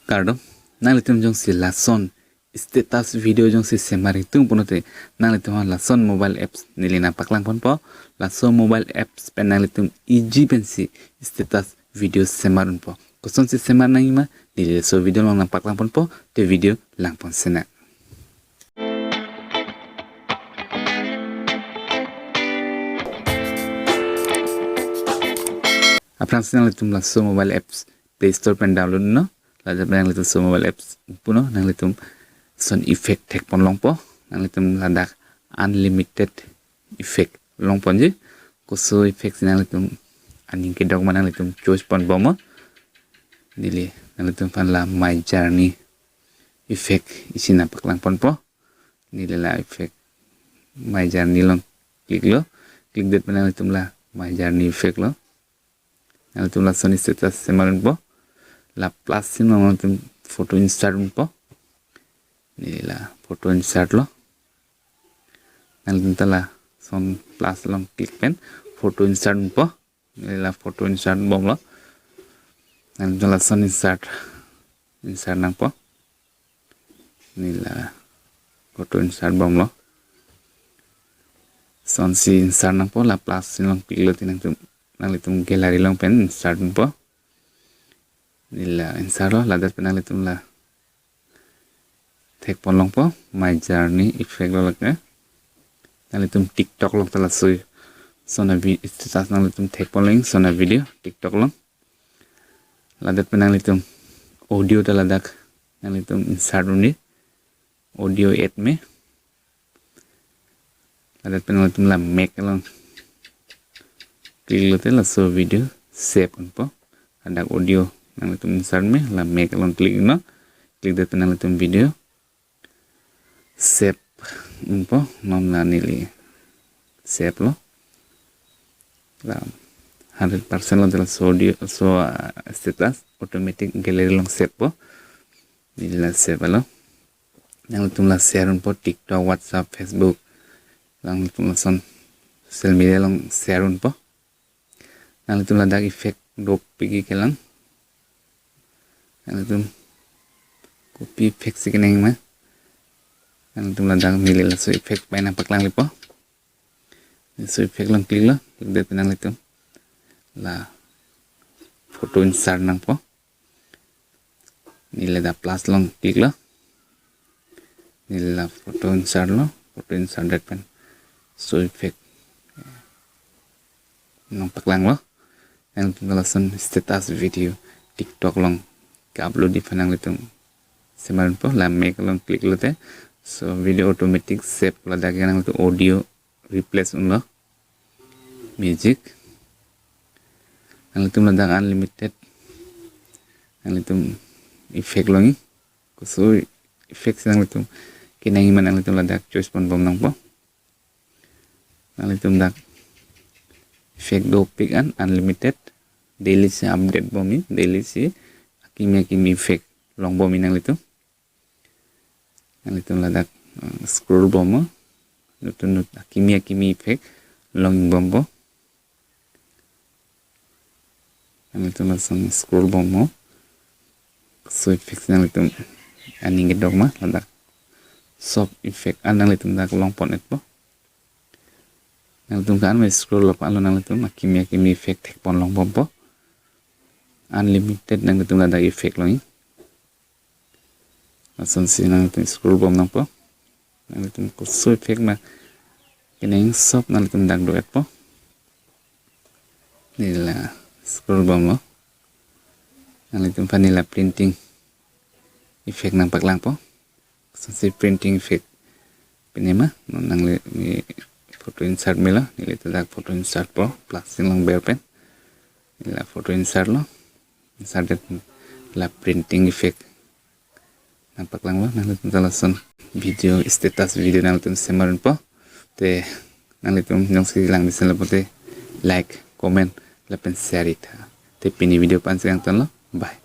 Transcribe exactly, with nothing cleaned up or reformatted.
Kardom, nanglitum jongsi lason status video jongsi semar ingtung pulote nanglitum ha lason mobile apps neli nangpaklang ponpo. Laso mobile apps pen nanglitum easy pensi status video semar unpo. Kosonsi semar nangjima, neli laso video along nangpaklang ponpo, te video lang pon sena. Aphrangsi nanglitum laso mobile apps Play Store pen download non. Ladak pen nanglitum laso mobile apps punon, nanglitum lason effect thek pon longpo. Nanglitum ladak unlimited effect long ponji. Koso effect si nanglitum aning kedok ma nanglitum choice pon bomnon. Neli nanglitum aphan la My Journey effect isi nangpaklang ponpo. Neli la effect My Journey along click lo. Click det pen nanglitum la My Journey effect lo. Nanglitum lason status semar unpo. La plus sign along nanglitum photo insert unpo. Neli la photo insert lo. Nanglitum ta lason plus along click pen photo insert unpo. Neli la photo insert bomlo. Nanglitum ta lason insert, insert nangpo. Neli la photo insert bomlo. Lasonsi insert nangpo, la plus sign along click lote nanglitum, nanglitum gallery along pen insert unpo. Neli la insert lo, ladak pen nanglitum la thek pon longpo, My Journey effect lo lake. Nanglitum TikTok along ta laso, lason avi-, status nanglitum thek pon longji, lason avideo TikTok along. Ladak pen nanglitum audio ta ladak nanglitum insert unji, audio add me. Ladak pen nanglitum la make along click lote laso video save unpo. Ladak audio nanglitum insert me, la make along click non. Click det pen nanglitum video save unpo, non la neli save lo. La hundred percent lote laso audio, laso, ah, status automatic gallery along save po. Neli la save lo. Nanglitum la share unpo TikTok, WhatsApp, Facebook. Nanglitum lason social media along share unpo. Nanglitum ladak effect dopik kelang. Nanglitum kopi effect si kenangji ma. Nanglitum ladak neli laso effect pai nangpaklang lipo. Laso effect along click lo, click det pen nanglitum la photo insert nangpo. Neli ladak plus along click lo. Neli la photo insert lo, photo insert det pen laso effect nangpaklang lo. Nanglitum lason status video TikTok along ke-upload ji aphan nanglitum semar unpo, la make along click lote laso video automatic save, ladak nanglitum audio replace unlo, music. Nanglitum ladak unlimited nanglitum effect longji. Koso effect si nanglitum kenangji ma nanglitum ladak choice pon bom nangpo. Nanglitum dak effect dopik an unlimited, daily si update bomji, daily si akimi akimi effect long bomji nanglitum. Nanglitum ladak, eh, scroll bomnon, nutun nut akimi akimi effect long bompo. Nanglitum lason scroll bomnon. Koso effect nanglitum aning kedok ma ladak. Sob effect an nanglitum dak long pon-etpo. Nanglitum kan me scroll lo palo nanglitum akimi akimi effect thek pon long bompo. Unlimited nanglitum ladak effect longji. Lasonsi nanglitum scroll bom nangpo. Nanglitum koso effect ma kenangji sob nanglitum dak do-etpo. Neli la scroll bomlo. Nanglitum aphan neli la printing effect nangpaklangpo. Lasonsi printing effect pine ma, non nangli, neli photo insert melo, neli ta dak photo insert po, plus sign along ber pen. Neli la photo insert lo. Insert det la printing effect nangpaklanglo. Nanglitum ta lason video, status video nanglitum semar unpo. Te nanglitum jongsi lang mesen lo pulote like, comment lapen share-ik tha. Te pini video aphan si kangtonlo. Bye.